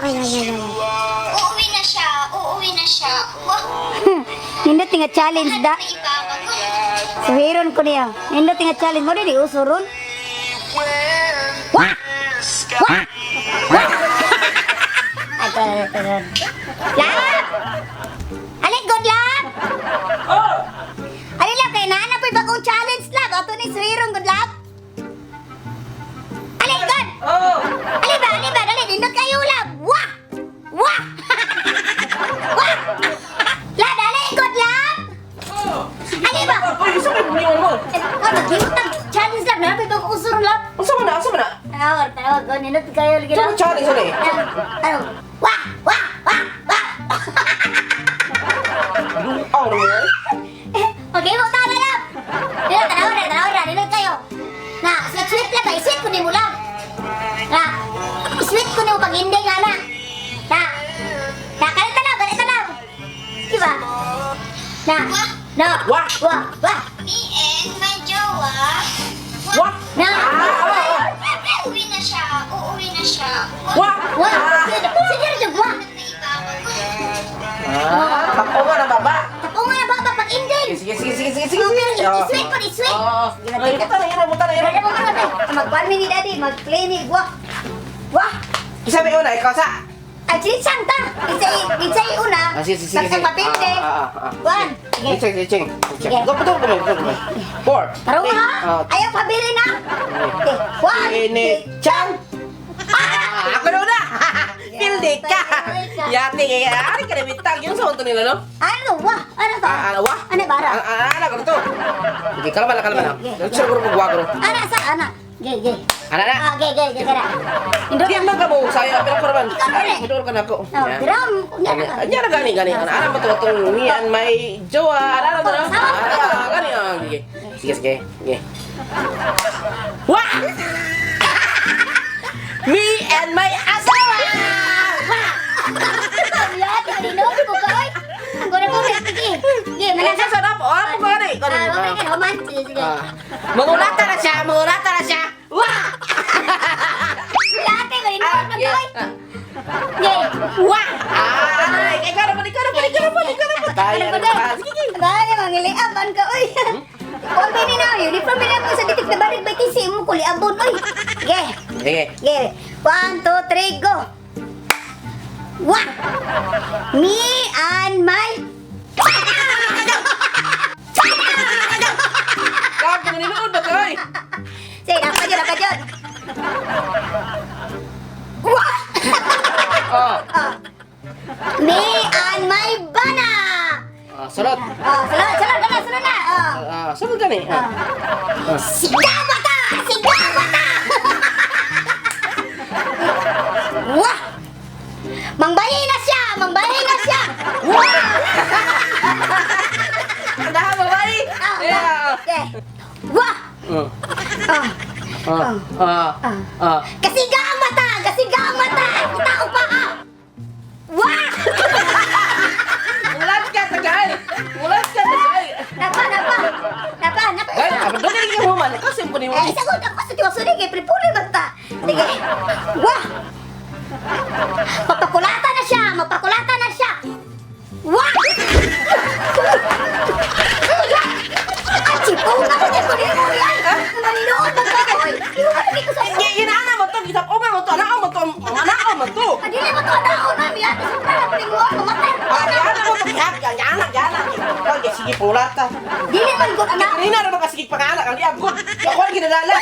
Ay, ay, ay, ay. Uuwi na siya. Uuwi na siya. Wah! Nindot nga challenge da. May iba ako. Suhiron ko niya. Nindot nga challenge mo dili uso ron. Wah! Wah! Wah! Ay, tara, tara. Love! Alin, good luck! Oh! Alin lang, kay naana po'y bagong challenge, love. Ato ni suhiron, good luck. Alin, good! Oh! Alin ba, alin ba, dali, nindot kayo, love. Wah! Wah! Wah! Love, alin, good luck! Oh! Alin ba? Uy, isa may buliwan mo. Eh, oh, maghimutang challenge, love. Naana po'y bagong uso ron, love. Unsa man na? Unsa man na? Tawag, tawag, oh, nindot kayo, lagi, Unsa love. man challenge ano eh? Ano? Wah! Wah! Wah! Wah! Luaw na mo. Eh, okay mo tama lang. Dilo, tanaw na, tanaw na, dilo kayo. Na, sweet sweet lang ba? I-sweet ko ni mo lang. Na, i-sweet ko ni mo pag hindi nga na. Na, na, kalit tanaw, kalit tanaw. Di ba? Na, na, Wah! wah, wah, Me and my jowa. Wah! na, Ah! Uuwi na siya. Uuwi na siya. Wah! wah. Sige, sige, wah. May iba ako. Ah, tako nga na baba. Tapo nga na baba pag hindi. Sige, sige, sige, sige, sige, sige. I-sweet ko, i-sweet. Oo. Ay, buta na, ira, buta na, ira. Wala mo ka na, magkuhan mi ni daddy, mag-play ni, wah, wah. Isa may una, ikaw sa. Ay, chichang ta! Isa, isa una. Ah, sige, sige, sige. Pagka papinde. Ah, ah, ah. One. Sige. Sige, sige, sige. Sige. Go, go, go, go, go. Four. Tarong Three, ha! ah, Ayaw pabili na! Okay. One. Ini Chan. Ah, ako na una. Pildi ka. Yati kaya ari ka na bitag yung sa unto nila no? Ano? Wah! Ano to? Ah, ano wa? Ano ba? Ah, ah, ano ganito? Sige, kalma na, kalma na. Sige. Sure, guro ko gro. Ano sa? Ano? Ge, ge. Ana na. Ah, ge, ge, ge, ge. Indot Di man ka mo sayo pero ko naman. Ikaw na rin. Ay, ka na ako. Oh, drum. Unya na ka. Anya na gani gani. Ana ana mo to tong me and my jowa. Ana ana to. Sama. Ah, gani ah, sige. Sige, sige. Sige. Wah! Me and my asawa! Yati, kanino ko ka, oy. Ang guna ko, sige. Ge, Ano manang sa sarap? Oh, ano gani? Gani. Ah, wala ka human. Sige, sige. Ah. Mangulata na siya, mangulata na siya. Wah! Yati, kanino Ah, ko, yeah. oy. Ge. Wah! Ah, ikaw na ikaw na ikaw na ikaw na. Kaya Ano na ba? ba? Sige, sige. Bagay, mangiliaban ka, oy. Kung ba na, uniform na mo sa ditik na barig ba tisi mo kuliabon, oy. Ge, Sige. ge. One, two, three, go. Wah! Me and my... Grabe ka nanonood ba ka, oy? Sige, napa dyan, napa dyan. Wah! Oh. Ah. Me and my bana! Ah, sunod. Oh, sunod, sunod, sunod, sunod na. Oh. Ah, sunod gani. Ah. Sigaw bata! Sigaw bata! Wah! Mangbayi na siya! Mangbayi na siya! Wah! Andahan mo, bye. Ah, Yeah. Okay. Wah! Ah. Ah. Ah. Ah. Kasiga ang mata! Kasiga ang mata! Kita ko pa! Ah! Wah! Ulat ka tagay. Ulat ka tagay. Napa, napa! Napa, napa! Gani, apa doon ka human? Kasi mo ni mo. Eh, sagot ako sa tiwasuri kay prepare bata. Sige. Wah! Mapakulata na siya! Mapakulata na siya! Wah! Ay, chipo nga ko din ko din mo yan! Maninuod ba ka? Oy, iwan ko sa Hindi, inaana mo to, gitap-ungan mo to, anaa mo to, anaa mo to. Adili mo to na una mi ate sa prala ko mo mamatay ko Ah, na. yana mo to, gihap, yana, yana. Kag sige pulata. Dili man gud anak. Kanina naman kasi panganak ang liab ko. Ako ang ginadala.